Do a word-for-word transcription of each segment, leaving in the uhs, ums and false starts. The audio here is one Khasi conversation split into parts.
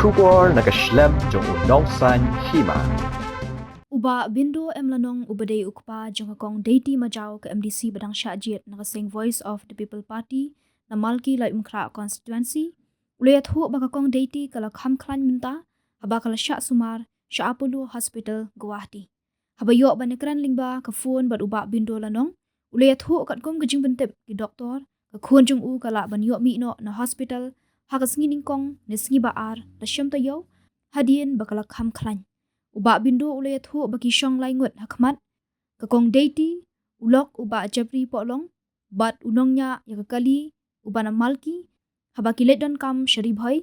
Khubor na ka shlem jong u Nongsaiñ Hima. U Bah Bindo M Lanong uba dei u kpa jong ka Kong Deiti Majaw ka M D C ba dang shah jied na ka seng Voice of the People Party na Malki Laitumkhrah constituency u la ïathuh ba ka Kong Deiti ka la kham khlaiñ mynta haba ka la shah sumar sha Apollo Hospital Guwahati. Haba ïoh ban ïakren lyngba ka phone bad u Bah Bindo Lanong u la ïathuh katkum ka jingpyntip ki doktor ka khun jong u ka lah ban ïoh mih noh na hospital ha ka sngi nyngkong ne sngi ba ar la shem taïew hadien ba ka la kham khlaiñ. U Bah Bindo u la ïathuh ba ki shong lai ngut ha khmat, ka Kong Deiti, u lok u Bah Jabri Pohlong bad u nongñiah ïa ka kali uba na Malki haba ki leit donkam sha Ri Bhoi.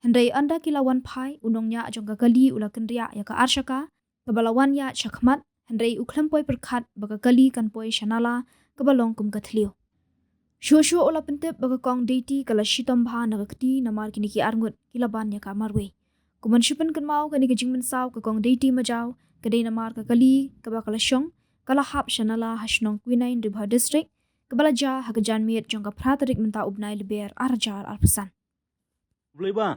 Hynrei ynda ki la wan phai u nongñiah jong ka kali u la kynriah ïa ka arshaka kaba la wan ïaid sha khmat, hynrei u khlem poi pyrkhat ba ka kali kan poi sha nala kaba long kum ka thliew. Shuh shuh u la pyntip ba ka Kong Deiti ka la shitom bha na ka kti namar kine ki arngut ki la ban ïa ka marwei. Kumban shu pynkynmaw kane ka jingmynsaw ka Kong Deiti Majaw ka dei namar ka kali kaba ka la shong ka la hap sha nala ha shnong Kwinain, Ri Bhoi District, kaba la jia ha ka janmiet jong ka phra tarik mynta u bnai Lber ar hajar arphew san. Khublei Bah.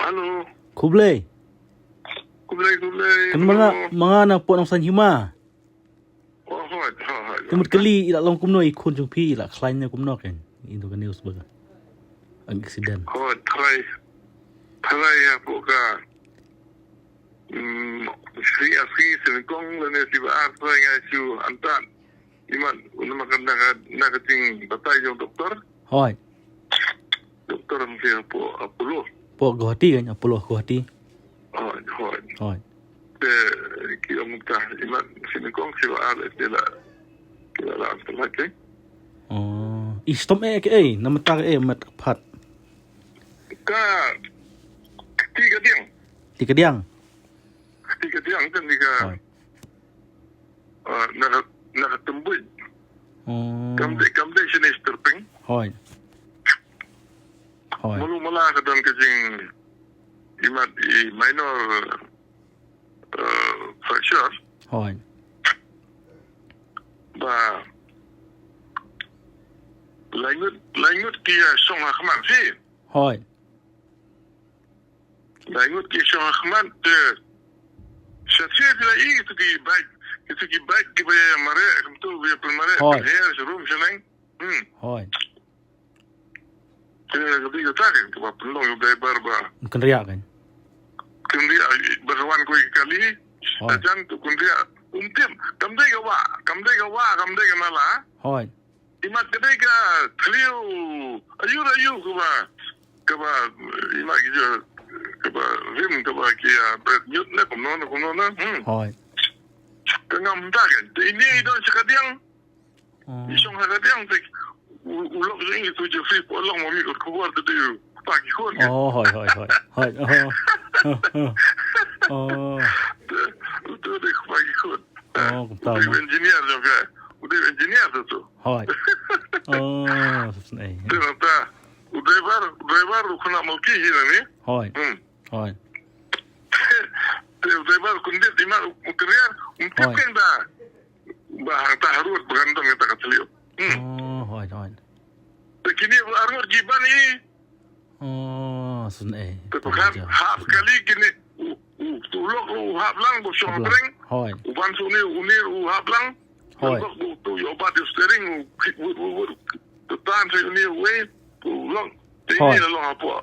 Hello. Khublei. Khublei, khublei. Kan manga, hello, manga na pok Nongsaiñ Hima. Oh, hoi, hoi, hoi. Te mut kali i la long kumno, i khun jong phi i la khlaiñ ne kumno kan? Ïa ka news ba ka accident. Hoi, trai. Trai ïa pok ka. Hmm, sri asri sri kong lane sri ba ar trai ngai shu antan. Imat, una makan na ka, na ka jingbatai jong doktor. Hoi. Doktor mesti Apo-, Apollo. Pok Guwahati kan, Apollo Guwahati. Hoi, hoi. Hoi. Te ki ong ta imat sini kong sila ala sila. Sila la sila ke. Oh, i stom eh ke eh, nama ta ke eh mat pat. Ka ti ka diang. Ti ka diang. Ti ka diang kan ti ka. Hoi. Ah, na ka, na ka tymbuit. Oh. Kam dei, kam dei shane stirping. Hoi. Hoi. Malu mala ka don ka jing imat i minor, eh, fracture. Hoi. Ba lai ngut, lai ngut ki ïa shong ha khmat phi. Hoi. Lai ngut ki shong ha khmat te. Sha sha sha i tu ki bike, ki tu ki bike ki ba ïa mareh, kum tu ba ïa pynmareh, hoi, pynher sha rum sha neng. Hmm. Hoi. Te ka bi ka ta kan, ka ba pynlong ïa u driver ba. Kynriah kan. Kynriah, ba ka wan ko i kali. Hoi. Ajan tu kynriah. Um tip, kam dei ka wah, kam dei ka wah, kam dei ka nala. Hoi. Imat ka dei ka thliew, ayu ayu kaba, kaba, imat ki jor, kaba rim, kaba ki, ah, bret nyut ne, kumno ne, kumno ne, hmm. Hoi. Ka ngam ta kan. Te ini i don sha ka diang. Oh. I shong ha ka diang te, u, u lok jong i tu Jeffrey Pohlong ma mih kot khubor te dei u kpa ki khun kan. Oh, hoi, hoi, hoi. Hoi, oh. Oh, oh. Te, u tu dei kpa ki khun. Oh, kumta. U dei engineer jong ka. U dei engineer tu tu. Hoi. Oh, shisha, eh. Te nangta, u driver, u driver u khynnah Malki hi na ni. Hoi. Hmm. Hoi. Te u driver khun dit imat u, u kynriah, um tip, hoi, kan ba. Ba hangta harud ba kan don kata ka thliew. Hmm. Oh, hoi, hoi. Te kine ba arngut ki ban i. Oh, shisha, eh. Te pynban hap kali kine u, u, u lok u hap lang ba shong ha pdeng. Hoi. U ban sha une, une u hap lang. Hoi. U lok u tu ïoh bat ïa u steering u khit wut wut wut. Te tan sha une uwei u lok. Te ini la long hapoh.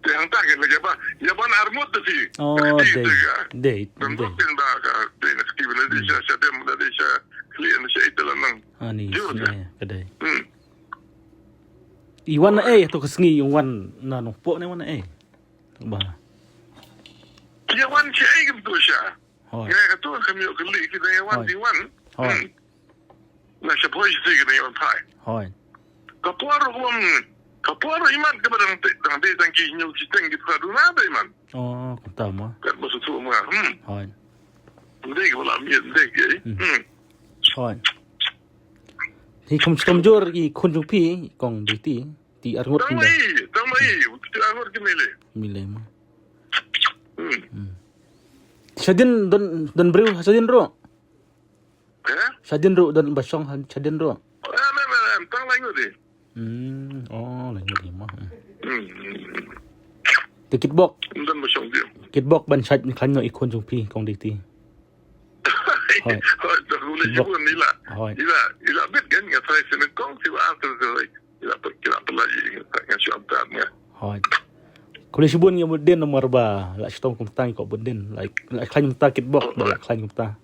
Te hangta kan la ïa ba, ïa ban arngut te phi. Oh, dei, dei, dei. Kan ba pynba ka dei na kti ba na dei sha, sha dem na dei sha khlieh na sha ita la nang. Ani, jur shisha, ka dei. Hmm. I wan na ei to ka sngi, i wan na Nongpoh ne wan na ei? Ba. Ïa wan sha ei kim tu sha. Hoi. Nga ka tu kam ïoh kylli ki dang ïa wan, hoi, ki wan. Hoi. Hmm. Na sha poi shi ki dang ïa wan phai. Hoi. Ka por ruh kum, ka por ruh imat kaba dang te, dang te dang ki ñiew ki teng ki phra duna da imat. Oh, kumta ma. Kat ba su tu ma. Hmm. Hoi. Ndei kaba la miet ndei ki. Hmm. Hmm. Hoi. Hi kum kum jur ki khun jong phi, Kong Deiti. Ti arngut. Tang mai, tang mai, ti arngut ki mile. Mile ma. Hmm. Hmm. Shadien don, don briew, shadien ruh. Eh? Shadien ruh don ba shong shadien ruh. Eh, mem, mem, mem, tang lai ngut di. Hmm, oh, lai ngut di ma. Hmm. Hmm. Te kitbok. Don Kitbok ban shait khlaiñ noh i khun jong phi Kong Dei Ti. Hoi. Hoi, to kuli shibun ila. Hoi. Ila, ila bit kan nga sai sini kong siwa atur siwa. Ila pun kila pelaji nga shu amtat nga. Hoi. Kuli shibun nga bud din nomor ba la shitom kumta ko bud din. Like la khlaiñ kumta kitbok ba la khlaiñ kumta.